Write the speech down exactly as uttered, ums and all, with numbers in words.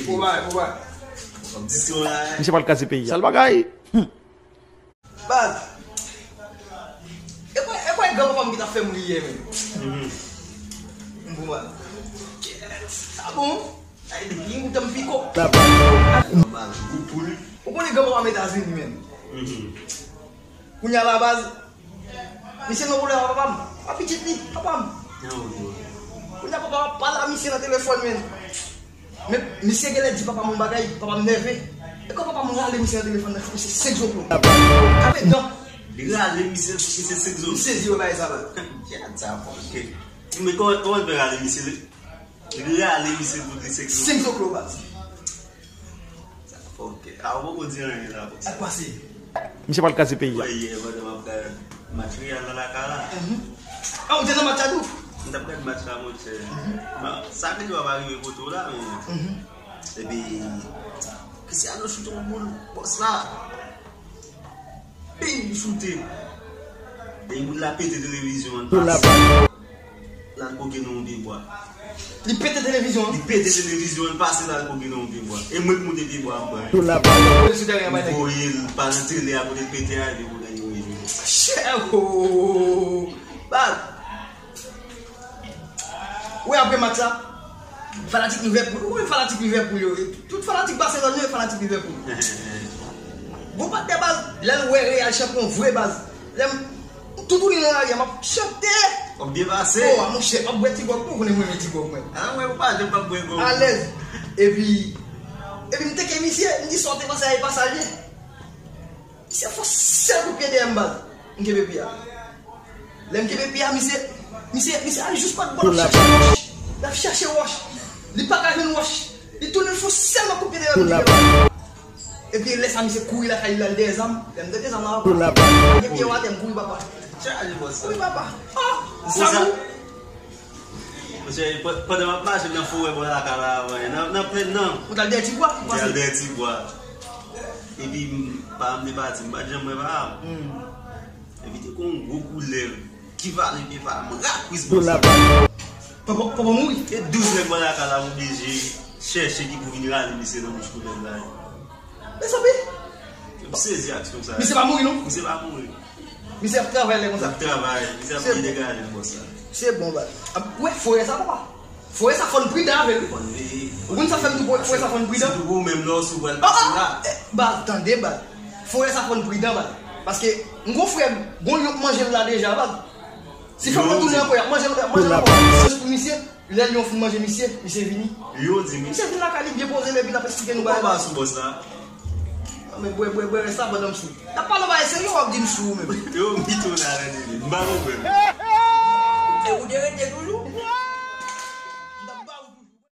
Pou bay, pou bay. Misye pral kraze peyi a. Sal bagay. Baz. E kwa, e kwa granpapa m ki t ap fè m ri yè, men. M pou mal. Ah bon? Ay, depi m tanm piko. Ou konnen granpapa m Etazini, men. Kounye a la, baz, misye nan pwoblèm ak papa m. A pitit li, papa m. Kounye a papa m ap pale a misye nan telefòn, men. Men misye genlè di papa m yon bagay, papa m nève. E kan papa m rale misye nan telefòn nan, misye senk zoklo. Ape dan. Li rale misye, misye senk zoklo. Misye di yo bagay sa la. Gad sa, ok. Men kòman, kòman l fè rale misye? Li rale misye pou li senk zoklo. Senk zoklo, baz. Ok. A, ou poko di anyen la, bòs. Sa k pase? Misye pral kraze peyi a. Wè, yè, pandan m ap gade match Real nan lakay la. Mhm. Ah, ou te nan match la tou? M t ap gade match la, monchè. Mhm. Bon, sa ki dwa pa rive kote w la, men. Mhm. Epi, Cristiano choute yon boul, bòs la. Ping, li choute. Epi boul la pete televizyon an, pase. L al koke nan yon pye bwa. Li pete televizyon an? Li pete televizyon an, pase l al koke nan yon pye bwa. E mwen k moute pye bwa an, mwen. Tou la pa. Voye l pa nan tele a kote l pete a, epi pou nèg yo rejwe. Chè, oh. Baz. Wi, apre match la, fanatik Liverpool, ou konnen fanatik Liverpool yo, tout fanatik Barcelone yo, fanatik Liverpool. Bon, patnè, baz, lè l wè Real chanpyon vre, baz. Lè m, m toutouni nan lari a, m ap chante. W ap byen pase. Oh, a monchè, m ap bwè ti gwòg, ou konnen mwen renmen ti gwòg, mwen. Ah, mwen, ou pa janm p ap bwè gwòg. Alèz. Epi, epi m teke misye, m di sa w te panse a e pa sa l ye. Misye fè sèl kout pye dèyè m, baz. M kenbe pye a. Lè m kenbe pye a, misye, misye, misye al jis bò dlo, l ap chache wòch. L ap chache wòch. Li pa ka jwenn wòch. Li tounen fè sèlman kout pye dèyè m. Epi lè sa, misye kouri lakay li, l al dèyè zam. Lè m tande zam nan, papa. Gen pye w atè, m kouri, papa. Chaje bòs sa. Wi, papa. Ah, zam ou? Monchè, pa-, pandan m ap mache nan forè bò lakay la, mwen, nan, nan plèn nan. Ou t al dèyè ti bwa? Ou t al dèyè ti bwa. Epi, m, pa m te pati, m pa t janm wè pa m. Hmm. Epi, te gon gwo koulèv ki vale pye pa m, rakwis bòs la. Papa, papa mouri? E douz nèg bò lakay la, m oblije chèche ki pou vin rale misye nan bouch koulèv la. Mezanmi! M sezi aksyon sa. Misye pa mouri, non? Misye pa mouri. Misye ap travay lè konsa. L ap travay, misye ap peye degaje bòs la. Se bon, baz. Ap, wè, forè sa, papa. Forè sa fò n pridan avè l, wi. Fò n veye. Ou konn sa fè m di w forè sa fò n pridan? Sitou pou ou menm lè w sou pral pase la. Ah, ah, eh, baz, tande, baz. Forè sa fò n pridan, baz. Paske m gon frè m, gon lyon k manje l la deja, baz. Si fò m retounen ankò, y ap manje l, y ap manje l ankò. Sans pou misye. Lè lyon fin manje misye, misye vini. Lyon di misye. Misye vin lakay li byen poze l epi l ap esplike nou bagay. Ou pa sou bòs la. Nan men bwè, bwè, bwè, rès la pandan m sou. N ap pale yon bagay serye, w ap di m sou ou menm. Yo, m pito la, rete li. M pa konprann.